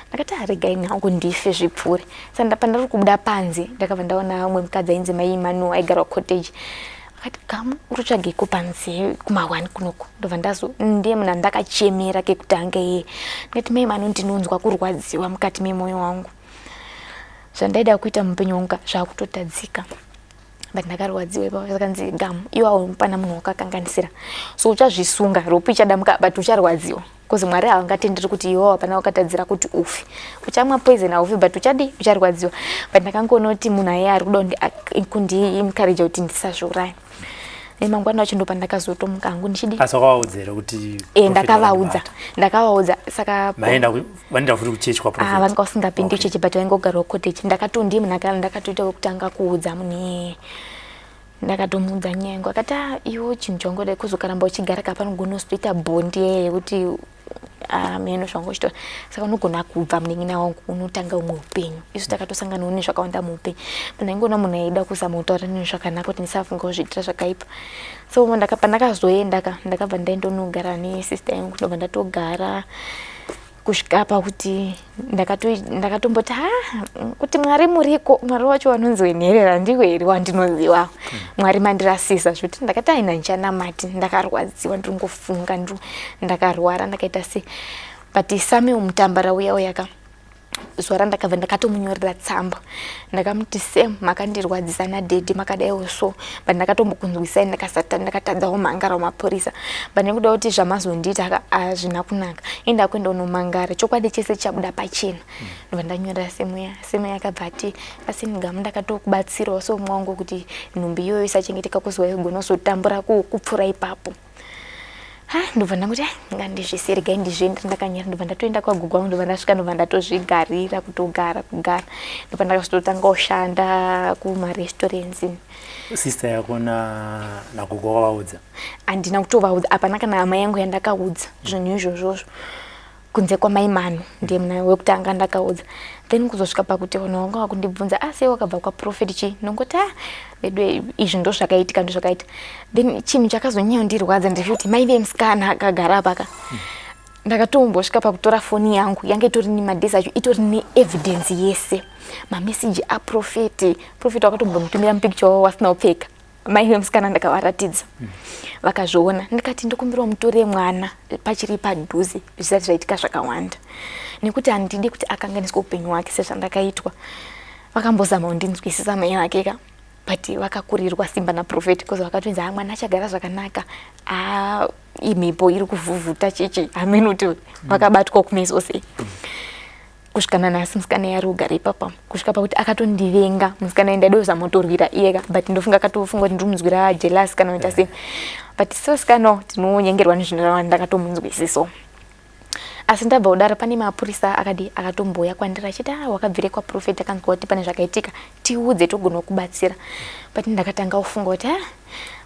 Ndakati, "Aregai nhangu ndife zvipfuure." Saka pandari kubuda panze, ndakabva ndaona umwe mukadzi ainzi Mai Emmanuel, aigara kucottage. Akati, "Gamu, uri kutsvageko panze kumahwani kunoku?" Ndobva ndazo, ndiye munhu andakachemera kekutanga iye. Ndikati, "Mai Manu, ndinonzwa kurwadziwa mukati memwoyo wangu, zvandaida kuita muupenyu hwangu zvakutotadzika, but ndakarwadziwa ipapo." Sakanzi, "Gamu, iwawo pana munhu wakakanganisira, so uchazvisunga, rope ichadamuka, but ucharwadziwa, because Mwari havangatenderi kuti iwewo hapana wakatadzira kuti ufe. Uchamwa poison, haufi, but uchadi ucharwadziwa." But ndakangoona kuti munhu aiye ari kuda kundiencourage kuti ndisazviuraya. Mangwana wacho ndo pandakazotomuka hangu ndichidi. Asi wakavaudza here kuti E, ndakavaudza, ndakavaudza. Saka maenda, vanoenda futi kuchechi kwaProphet? Ah, vanga vasingapindi chechi, but vaingogarawo cottage. Ndakatondi munhu ndakatoita wekutanga kuudza munhu iyeye. Ndakatomuudza nyaya yangu, akati, "Ah, iwo chinhu changoda kuzokaramba uchigara kapanogona uzotoita bond yeye yekuti mheno zvanga uchitora, saka unogona kubva, munin'ina wangu, unotanga umwe upenyu. Isu takatosanganawo nezvakawanda muupenyu." Pandaingoona munhu aida kuzama kutaura neni zvakanaka kuti ndisafunga kuzviitira zvakaipa. So pandakazoenda ka, ndakabva ndaendonogara nesister yangu, ndobva ndatogara kusvika pakuti ndakatomboti, "Ha, kuti Mwari muriko, Mwari wacho wanonzi wenherera ndiwe here wandinoziva? Mwari mandirasisa zvekuti." Ndakati, "Aina ndichanamati, ndakarwadziwa, ndiringofunga, ndakarwara, ndakaita sei." But Samuel Mutambara uya uya ka, zuva randakabva ndakatomunyorera tsamba, ndakamuti, "Sam, makandirwadzisa nadaddy, makadaiwo so, but ndakatombokunzwisai, ndakatadzawo mhangara wamapurisa, but nekuda kuti zvamazondiita hazvina kunaka, enda kuenda unomangara, chokwadi chese chichabuda pachena." Ndobva ndanyorera Semuya. Semuya akabva ati, "Asi Gamu, ndakatokubatsirawo so mwangu kuti nhumbi iyoyo isachengeteka, kuziwa igona kuzotambura kupfuura ipapo." Ha, ndobva ndangoti, "Ah, ngandizvisiye, regai ndizviende." Ndakanyara, ndobva ndatoenda kwagogo wangu, ndobva ndasvika, ndobva ndatozvigarira, kutogara kugara, ndobva ndakazototanga kushanda kumarestaurants. Sister yako nagogo wakavaudza? Handina kutovaudza, hapana kana hama yangu yandakaudza zvinhu izvozvozvo kunze kwamai Manu, ndiye muna wekutanga ndakaudza. Then kuzosvika pakuti vanhu vanga vakundibvunza, "Ah, sei wakabva kwaProphet?" Chii, ndongoti, "Ah, vedu, izvi ndo zvakaitika, ndo zvakaita." Then chinhu chakazonyanya kundirwadza ndechekuti mai vemusikana akagara apaka. Ndakatombosvika pakutora foni yangu yange itori nemadays acho, itori neevidence yese, mameseji aprofeti. Profeti wakatombomutumira mupicture wavo wasina kupfeka, mai vemusikana. Ndakavaratidza, vakazviona. Ndikati, "Ndokumbirawo mutore mwana pachiri padhuze, zvisati zvaitika zvakawanda, nekuti handidi kuti akanganiswe upenyu hwake sezvandakaitwa." Vakambozama kundinzwisisa mai vake ka, but vakakurirwa simba naprofeti, because vakatonzi, "Ha, mwana achagara zvakanaka, a imhepo iri kuvhuvhuta chichi." Hamene kuti vakabatwa kumeso sei. Kusvika nanhasi musikana yari kugara ipapa, kusvika pakuti akatondivenga musikana. Ndaida kuzotorwira iyeka, but ndofunga akatofunga kuti ndirimunzwira jealous kana kuita sei. But sevasikanawo tinonyengerwa nezvinhu, ndakatomunzwisiso. Asi ndabva kudaro, pane mapurisa akadi akatomboya kwandiri achiti, "A, wakabvire kwaprofeti, akanzwa kuti pane zvakaitika, tiudze, togona kubatsira." But ndakatanga kufunga kuti, a,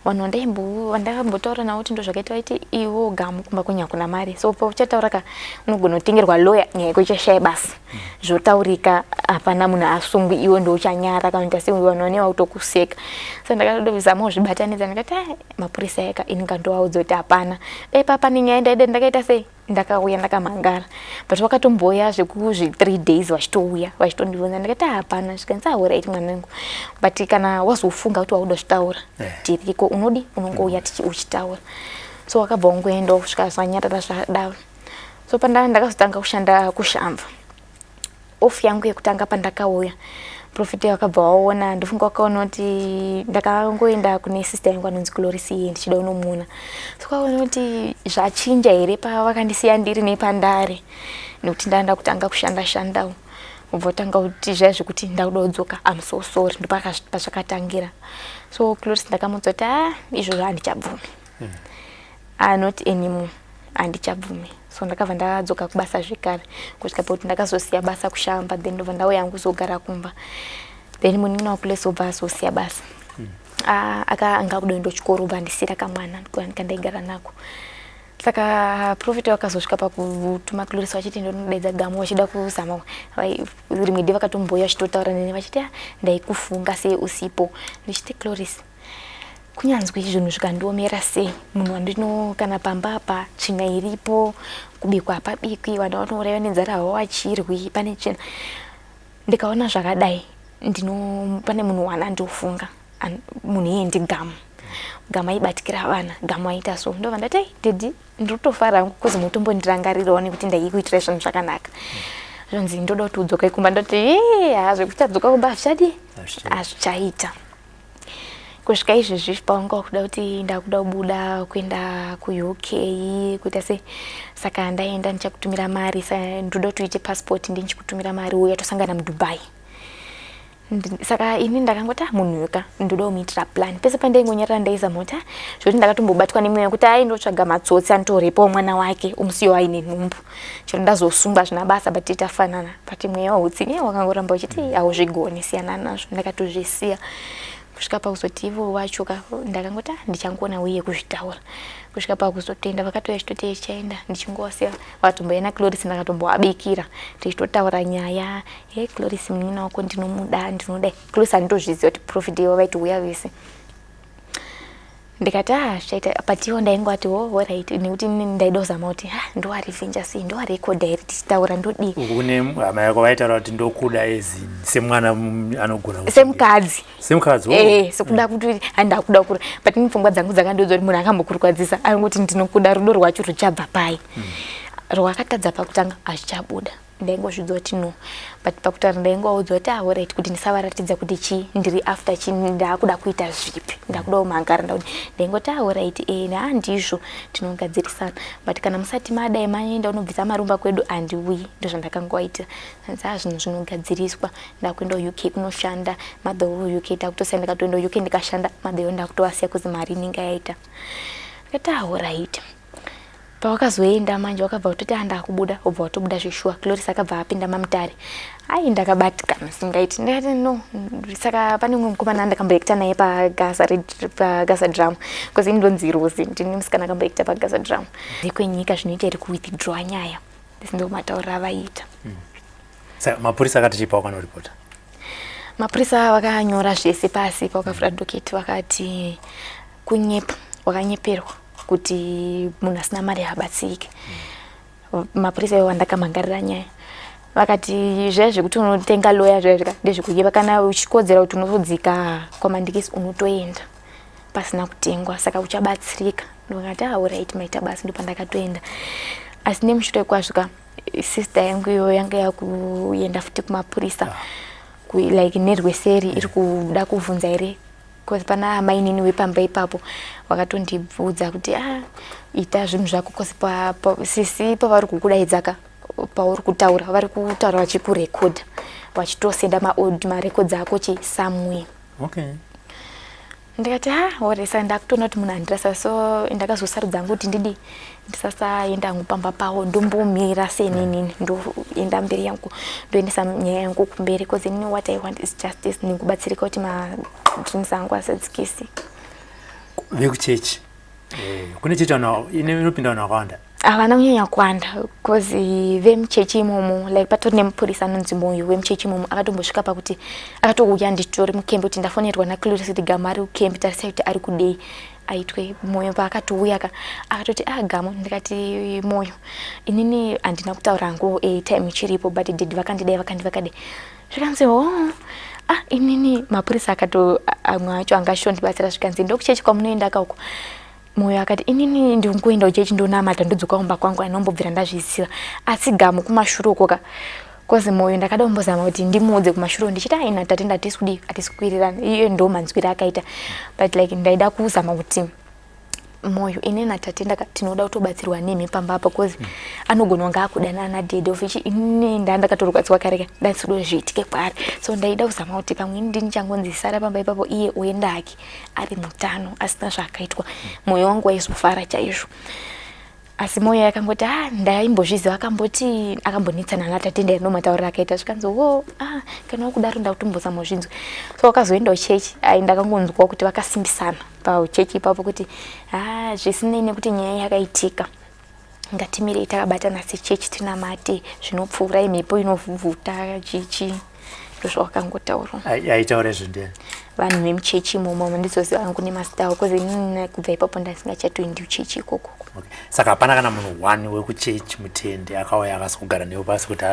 vanhu vandakambotaura navo kuti ndo zvakaita, vaiti iwo gamu kumba kwenyu hakuna mari, so pauchataura ka unogona kutengerwa lawyer, nyaya yako ichashaya basa, zvotaurika, hapana munhu asungwi, iwe ndo uchanyara kana kuita sei, vanhu vanenge vakutokuseka. So ndakatozama kuzvibatanidza, ndikati, "Ah, mapurisa eka ini ngandovaudza kuti hapana, dai papane nyaya ndaida ndakaita sei, ndakauya ndakamhangara." But vakatomboya zvekuzvi 3 days vachitouya vachitondibvunza. Ndikati, "Hapana." Zvikanzi, "Alright mwana wangu, but kana wazofunga kuti wauda zvitaura, tiriko, unodi unongouya uchitaura." So wakabva wangoendawo kusvika zvanyarara zvadaro. So panda ndakazotanga kushanda kuShamva, off yangu yekutanga pandakauya, profita vakabva vaona. Ndofunga vakaona kuti ndakangoenda kune sister yangu anonzi Cloris iye, ndichida kunomuona. So kaona kuti zvachinja here pavakandisiya ndiri nepandare, nekuti ndaenda kutanga kushanda shandawo, ubva utanga kuti zvaya zvekuti ndakuda kudzoka, am so sorry. Ndopazvakatangira. So Cloris ndakamudza kuti, "A, izvozvo handichabvumi, ah, not anymore, handichabvumi." So ndakabva ndadzoka kubasa zvekare, kusvika pakuti ndakazosiya basa kuShamva. Then ndobva ndauya yangu kuzogara kumba. Then munin'ina waKules obva azosiya basa. Ah, aka anga kuda kuenda kuchikoro, ubva andisiyira kamwana kandaigara nako. Saka profita vakazosvika pakutuma Cloris vachiti ndinodaidza Gamu, vachida kuzama. Rimwe day vakatomboya vachitotaura neni vachiti, "Ah, ndaikufunga sei usipo." Ndichiti, "Cloris, kunyanzwi zvinhu zvikandiomera sei, munhu wandino kana pamba apa tsvina iripo, kubikwa hapabikwi, vanhu vanouraiwa nenzara, havawachirwi, pane tsvina, ndikaona zvakadai, ndino pane munhu wana ndiofunga. Munhu iye ndiGamu. Gamu aibatikira vana, Gamu aita so." Ndobva ndati, "Ei daddy, ndiri kutofara hangu kuzi mutombondirangarirawo, nekuti ndaikuitirai zvinhu zvakanaka." Zvonzi, "Ndoda kuti udzoke kumba." Ndoti, "Ee, ha, zvekuchadzoka kumba hazvichadi, hazvichaita." Kusvika izvezvi pawanga wakuda kuti ndakuda kubuda kuenda kuUK, kuita sei, saka ndaenda ndichakutumira mari, saka ndoda kuti uite passport, ndichikutumira mari, uya tosangana muDubai. Saka ini ndakangoti, "Ah, munhu uyu ka ndoda kumuitira plan." Pese pandaingonyarara ndaizama kuti, ah, zvokuti ndakatombobatwa nemweya wekuti ai ndotsvaga matsotsi anotorepawo mwana wake, umusiwo aine nhumbu. Chero ndazosungwa zvina basa, but tafanana. But mweya wautsinye wakangoramba uchiti, "Hauzvigoni, siyana nazvo." Ndakatozvisiya kusvika pakuzoti ivo vacho ka ndakangoti, "Ah, ndichangoona uye kuzvitaura." Kusvika pakuzotoenda, vakatouya chitoti chaenda, ndichingovasiya vatomboya naCloris, ndakatombovabikira tichitotaura nyaya he, "Cloris, munin'ina wako ndinomuda, ndinodai." Cloris handitozviziva kuti profit ivo vaitouya vese. Ndikati, "Ah, zvichaita." But ivo ndaingoti, "Oh, alright," nekuti inini ndaida kuzama kuti, ah, ndowarevhenja sei, ndowarekodha here tichitaura, ndodii. Kune hama yako vaitaura kuti ndokuda ezi semwana, anogona Semukadzi. Semukadzi, oh. Eh, sekuda kuti handakuda kura, but ini pfungwa dzangu dzakandiudza kuti munhu akambokurwadzisa anongoti ndinokuda, rudo rwacho ruchabva pai? Rwakatadza pakutanga, hazvichabuda. Ndaingozviudza kuti no, but pakutaura ndaingovaudza kuti, "Ah, alright," kuti ndisavaratidza kuti chii ndiri after, chii ndaakuda kuita, zvipi ndakuda kumhangara. Ndaingoti, "Ah, alright, eh, ha, ndizvo, tinogadzirisana, but kana musati madai maenda unobvisa marumba kwedu, handiuyi." Ndozvandakangovaitira. Hanzi, "Ah, zvinhu zvinogadziriswa, ndakuenda UK kunoshanda madho UK." Takutosiya, ndikatoenda UK ndikashanda, madho ndakutovasiya kuzi mari inenge yaita. Ndikati, "Alright." Pawakazoenda manje, wakabva kutoti andakubuda, ubva watobuda zveshuwa. Cloris akabva apinda mamutare. Ai, ndakabatikana singaiti. Ndikati, "No." Saka pane umwe mukomana andakamboekta naye paGaza Drama, because ini ndonzi Rosi, ndini musikana akamboekta paGaza Drama. Kwenyika zvinoita iri kuwithdraw nyaya, ndo matauriro avaiita. Saka mapurisa akati chipa wakanoripota? Mapurisa vakanyora zvese pasi pavakavhura docket, vakati kunyepa, wakanyeperwa kuti munhu asina mari haabatsirike. Mapurisa iwo andakamangarira nyaya vakati zviya zvekuti unotenga loya zviya zvika ndezvekuyeva, kana uchikodzera kuti unozodzika kwamandikisi unotoenda pasina kutengwa, saka uchabatsirika. Ndikati, "Ah, alright, maita basa." Ndopandakatoenda, asi nemushure kwazvo ka, sister yangu iyoyo yanga yakuenda futi kumapurisa like nerweseri iri kuda kubvunza here, cause pana amainini wepamba ipapo vakatondibvudza kuti, "Ah, ita zvinhu zvako, cause sisi pavari kukudaidzaka, pauri kutaura, vari kutaura vachikurekodha, vachitosenda marecords ako chi somewhere." Ndikati, "Ha, oresa." Ndakutoona kuti munhu andirasa, so ndakazosarudza hangu kuti ndidi ndisasaenda hangu pamba pavo, ndombomira seninini, ndoenda mberi yangu, ndoendesa nyaya yangu kumberi, cause inini what I want is justice nekubatsirika kuti madreams angu asadzikisi. Vekuchechi, kune chechi vanhu inopinda vanhu vakawanda? Havana kunyanya kuwanda, cause vemuchechi imomo, like patori nemupurisa anonzi Moyo wemuchechi imomo, akatombosvika pakuti akatouya nditori mukembi kuti ndafonerwa naCloris kuti Gamo ari kukembi, tarisai kuti ari kudei aitwe. Moyo paakatouya ka, akatoti, "A, Gamo." Ndikati, "Moyo, inini handina kutaura hangu time ichiripo, but daddy vakandidai, vakandi vakadai." Zvikanzi, "O, ah, inini mapurisa akato amwe acho angashondibatsira." Zvikanzi, "Ndokuchechi kwamunoenda kauko?" Moyo akati, "Inini ndingoenda kuchechi, ndonamata, ndodzoka kumba kwangu, anombobvira ndazviziva. Asi Gamu kumashure uko ka." Cause Moyo ndakada kumbozama kuti ndimuudze kumashure ndichiti, "Aina tate, ndatisi kudii, hatisi kuwirirana." Iye ndo manzwiro akaita, but like ndaida kuzama kuti, "Moyo, ini naTatenda tinoda kutobatsirwa nemi pamba apa, cause anogona kunge akudanana nadaddy, of which inini ndandakatorwadziwa kare ka, ndandisikuda zviitike kwaari." So ndaida kuzama kuti pamwe ini ndini changonzi sara pamba ipapo, iye oenda hake ari mutano asina zvaakaitwa, mwoyo wangu waizofara chaizvo. Asi Moyo yakangoti, "Ah, ndaimbozviziva." Akamboti akambonetsana naTatenda ino matauriro akaita. Zvikanzi, "Wo, ah, kana wakudaro ndakutombozama zvinzwe." So wakazoendawo chechi. Ai, ndakangonzwawo kuti vakasimbisana pachechi ipapo kuti, "Ah, zvisinei nekuti nyaya yakaitika, ngatimirei takabatana sechechi, tinamate, zvinopfuura, imhepo inovhuvhuta chichi." Ndozvavakangotaura. Aitaura izvo ndiani? Vanhu vemuchechi imomo, ndizoziva hangu nemazita avo, cause inini kubva ipapo ndasingachatoendi kuchechi ikoko. Okay. Saka hapana kana munhu one wekuchechi mutende akauya akasi kugara newe pasi kuti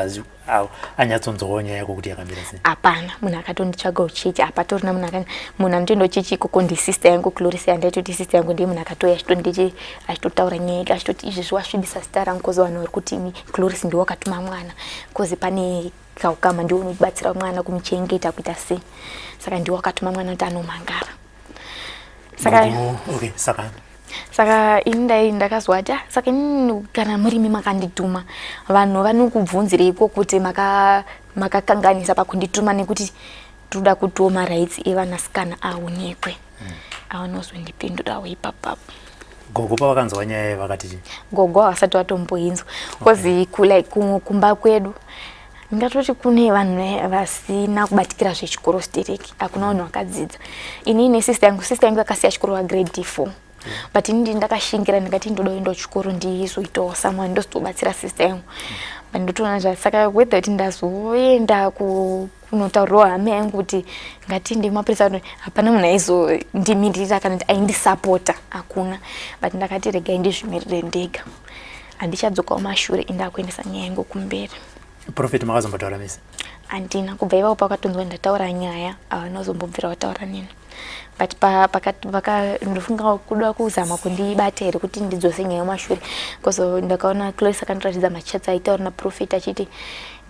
anyatsonzwawo nyaya yako kuti yakamira sei? Hapana munhu akatonditsvaga kuchechi, hapatorina munhu munhu anotoenda kuchechi ikoko. Ndisister yangu Cloris, yandaitoti sister yangu, ndiye munhu akatouya achitonditi, achitotaura nyaya yake, achitoti, "Izvezvi wasvibisa zita rangu, cause vanhu vari kuti imi Cloris ndiwe wakatuma mwana, cause pane kaukama, ndiwe unobatsira mwana kumuchengeta kuita sei, saka ndiwe wakatuma mwana kuti anomangara." Saka Gogo, okay, saka Saka ini ndai ndakazwa ati, "Ah, saka inini kana murimi makandituma, vanhu vanokubvunzireiko kuti makakanganisa pakundituma? Nekuti toda kutiwo marights evanasikana aonekwe." Avanozondipindurawo ipapapo. Gogo pavakanzwa nyaya iyi vakati chii? Gogo havasati vatomboinzwa, cause like kumba kwedu ndingatoti kune vanhu vasina kubatikira zvechikoro stereki, hakuna vanhu vakadzidza. Inini nesister yangu, sister yangu yakasiya chikoro wagrade 4, but ini ndakashingira, ndikati ndoda kuenda kuchikoro ndizoitawo someone, ndozotobatsira sister yangu. But ndotoona zva saka whether kuti ndazoenda kunotaurirawo hama yangu kuti ngatinde mapurisa, hapana munhu aizondimirira kana kuti aindisapota, hakuna. But ndakati regai ndizvimirire ndega, handichadzokawo mashure, indakuendesa nyaya yangu kumberi. Prophet makazombotaura mese? Handina. Kubva ipapo pakatonzwa ndataura nyaya, havana kuzombobvira vataura neni, but ndofunga kuda kuzama kundibata here kuti ndidzose nyaya mumashure, because ndakaona Cloris akandiratidza machats aitaura naprophet achiti,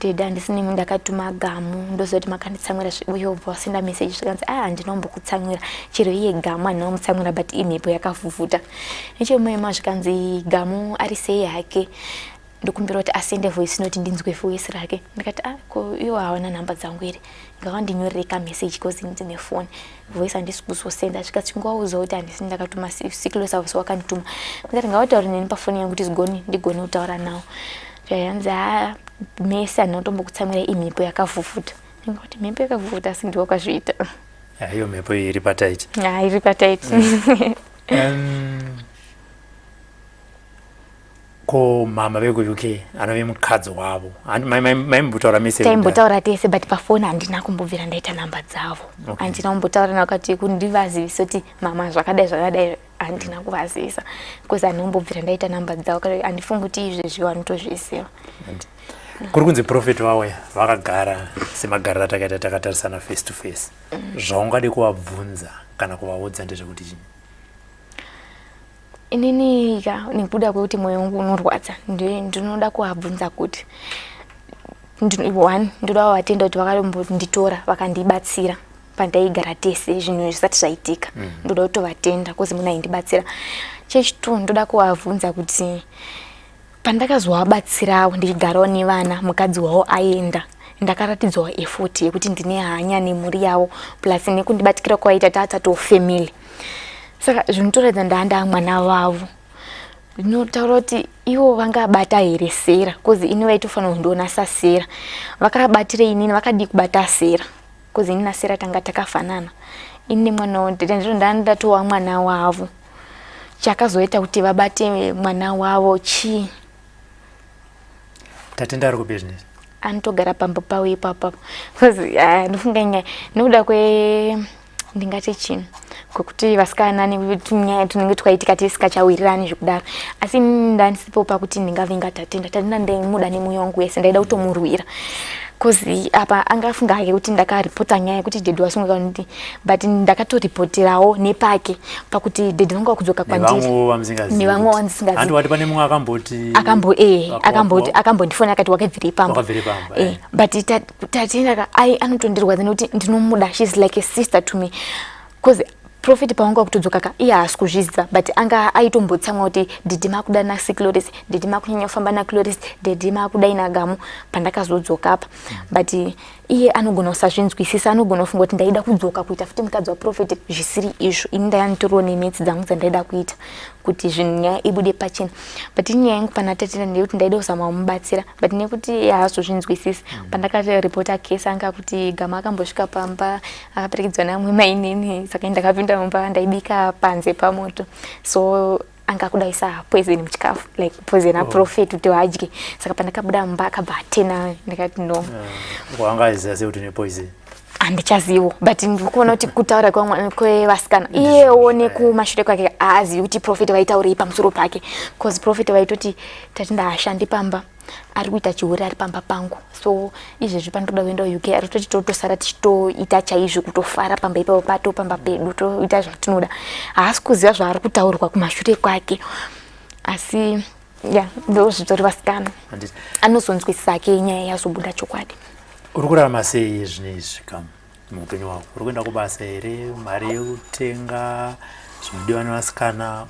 "Daddy, handisini ndakatuma Gamu, ndoziva kuti makanditsamwira." Uye ubva wasenda message, zvikanzi, "A, handina kumbokutsamwira, chero iye Gamu handina kumutsamwira, but imhepo yakavhuvhuta nechemuema." Zvikanzi, "Gamu ari sei hake? Ndokumbira kuti asende voice note ndinzwe voice rake." Ndikati, "Ah, ko iwo hawana nhamba dzangu here? Ngavandinyorere kamessage, cause ndine phone, voice handisi kuzosenda." Zvikati, "Chingowauzawo kuti handisi ndakatuma, Siklos avo wakandituma." Ndikati, "Ngavataure neni pafoni yangu kuti zigone ndigone kutaura nawo." Zvayanzi, "Ha, mese handina kutombokutsamwira, imhepo yakavhuvhuta." Ndingati mhepo yakavhuvhuta, asi ndiwo wakazviita. Iyo mhepo iyi iri pataiti. Ha, iri pataiti. Ko mama vekuUK anove mukadzi wavo, maimbotaura mese? Taimbotaura tese, but pafoni handina kumbobvira ndaita nhamba dzavo. Handina kumbotaura navo kati kundivazivise kuti mama zvakadai zvakadai. Handina kuvazivisa because handinombobvira ndaita namba dzavo, kana handifungi kuti izvezvi vanotozviziva. Kuri kunzi prophet vauya vakagara semagariro atakaita, takatarisana face to face. Zvaungade kuvabvunza kana kuvaudza ndezvekuti chii? Inini ka, nekuda kwekuti mwoyo wangu unorwadza, ndinoda kuvabvunza kuti one, ndoda kuvatenda kuti vakambonditora, vakandibatsira pandaigara tese zvinhu zvisati zvaitika. Ndoda kutovatenda cause munhu aindibatsira. Chechitwo, ndoda kuvabvunza kuti pandakazovabatsirawo ndichigarawo nevana, mukadzi wavo aenda, ndakaratidzwawo effort yekuti ndine hanya nemhuri yavo, plus nekundibatikira kwaita taatatowo family. Saka zvinotoratidza ndaandaa mwana wavo. Ndinotaura kuti ivo vangabata here Sera? Cause ini vaitofanira kundiona saSera. Vakabatire inini, vakadii kubata Sera? Cause ini naSera tanga takafanana, ini nemwana ndiro ndandatova mwana wavo. Chakazoita kuti vabate mwana wavo chii? Tatenda ari kubusiness. Anotogara pamba pavo ipapo, because ah, ndofunga nyaya nekuda kwe, ndingati chinhu kwekuti vasikana netunyaya tunenge twaitika tisingachawirirani zvekudaro. Asi inini ndandisipo pakuti ndingavinga Tatenda. Tatenda ndaimuda nemwoyo wangu wese, ndaida kutomurwira cause apa angafunga hake kuti ndakaripota nyaya yekuti daddy wasunga kuti, but ndakatoripoterawo nepake pakuti daddy vangu vakudzoka kwandiri. Nevamwewo vamusingazivi. Nevamwe vandisingazivi. Handi wati pane mumwe akamboti akambo akamboti akambondifona akati wakabvira ipamba. Wakabvira ipamba, But Tatenda ka, ai anotondirwadza nekuti ndinomuda. She's like a sister to me, cause prophet pavanga kutodzoka ka, iye haasi kuzviziva, but anga aitombotsamwa kuti daddy makuda naCloris, daddy makunyanya kufamba naCloris, daddy makudai naGamu pandakazodzoka apa. But iye anogona kusazvinzwisisa, anogona kufunga kuti ndaida kudzoka kuita futi mukadzi waprofeti, zvisiri izvo. Ini ndaianitoriwo nemetsi dzangu dzandaida kuita kuti zvinhu, nyaya ibude pachena. But inyaya yangu pana Tatenda ndeyekuti ndaida kuzama kumubatsira, but nekuti haazozvinzwisisi. Pandakatoripota case, anga kuti Gama akambosvika pamba akaperekedzwa namwe mainini, saka ndakapinda mumba, ndaibika panze pamoto, so anga kuda isa poison muchikafu, like poison. Prophet kuti vadye. Saka pandakabuda mumba akabva atena. Ndakati no. Wangaziva sei kuti une poison? Handichazivo, but ndikuona kuti kutaura kwevasikana, iyewo nekumashure kwake haazivi kuti prophet vaitaurei pamusoro pake, because prophet vaitoti Tatenda haashandi pamba, ari kuita chihure ari pamba pangu. So izvezvi pandoda kuenda kuUK, ari kutoti totosara tichitoita chaizvo, kutofara pamba ipapo, pato pamba pedu, toita zvatinoda. Haasi kuziva zvaari kutaurwa kumashure kwake, asi ya, ndo zvitori vasikana. Handiti. Anozonzwisisa ake nyaya yazobuda chokwadi. Uri kurarama sei zvinezvi kam muupenyu hwako? Uri kuenda kubasa here? Mari yekutenga zvinodiwa nevasikana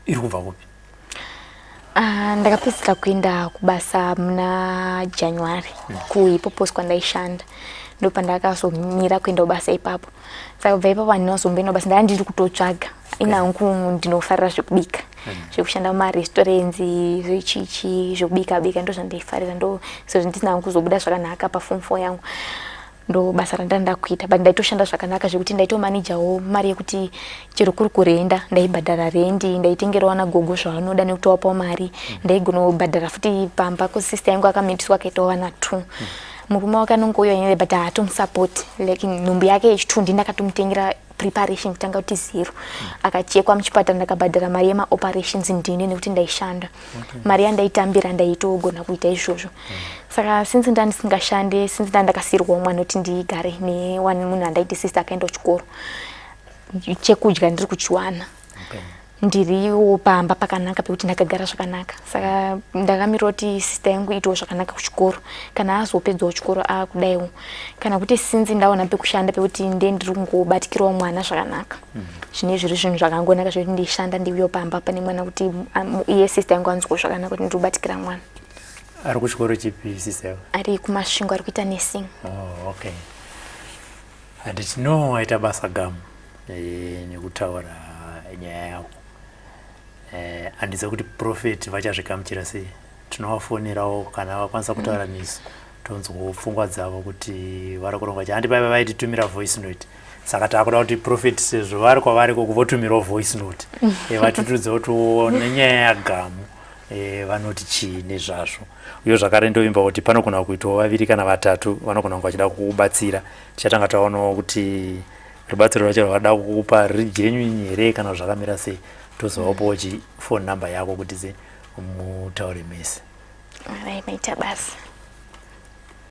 iri kubva kupi? Ah, ndakapedzisira kuenda kubasa muna January kuHippopos kwandaishanda. Ndo pandakazomira kuenda kubasa ipapo. Saka kubva ipapo handina kuzomboenda kubasa, ndaa ndiri kutotsvaga. Inangu ndinofarira zvekubika, zvekushanda mumarestaurants, zvechichi zvekubika bika, ndo zvandaifarira. Ndo sezvo ndisina kuzobuda zvakanaka paform four yangu, ndo basa randanda kuita. But ndaitoshanda zvakanaka zvekuti ndaitomanajawo mari yekuti chero kuri kurenda ndaibhadhara rendi, ndaitengerawo nagogo zvavanoda nekutovapawo mari. Ndaigona kubhadhara futi pamba kusista yangu akamitiswa, akaitawo vana two. Murume wake anongouya nyaya, but haatomusapoti. Like nhumbu yake yechitu ndi ndakatomutengera preparation kutanga kuti zero. Akachekwa muchipatara, ndakabhadhara mari yemaoperations ndini nekuti ndaishanda. Mari yandaitambira ndaitogona kuita izvozvo. Saka since ndandisingashande, since ndandakasiyirwawo mwana kuti ndigare neone munhu andaiti sister akaenda kuchikoro, chekudya ndiri kuchiwana. Ndiriwo pamba pakanaka pekuti ndakagara zvakanaka. Saka ndakamirira kuti sister yangu iitewo zvakanaka kuchikoro, kana azopedzawo chikoro akudaiwo, kana kuti since ndaona pekushanda pekuti nde ndiri kungobatikirawo mwana zvakanaka. Zvine zviri zvinhu zvakangonaka zvekuti ndishanda, ndiuyewo pamba pane mwana, kuti iye sister yangu anzwewo zvakanaka kuti ndiri kubatikira mwana. Ari kuchikoro chipi sister yako? Ari kuMasvingo, ari kuita nursing. Oh, okay. Handiti no, waita basa Gamu nekutaura nyaya yako. Handiziva kuti prophet vachazvigamuchira sei. Tinovafonerawo kana vakwanisa kutaura nesu, tonzwawo pfungwa dzavo kuti vari kuronga chii. Handi paiva vaititumira voice note, saka taakuda kuti prophet, sezvo vari kwavari koko, votumirawo voice note, vatitudze kuti nenyaya yaGamu vanoti chii nezvazvo. Uye zvakare ndovimba kuti panogona kuitawo vaviri kana vatatu vanogona kunge vachida kukubatsira. Tichatanga taonawo kuti Rubatsiro rwacho rwavada kukupa riri genuine here kana zvakamira sei, tozovapawo chi phone number yako kuti se mutaure mese. Alright, maita basa.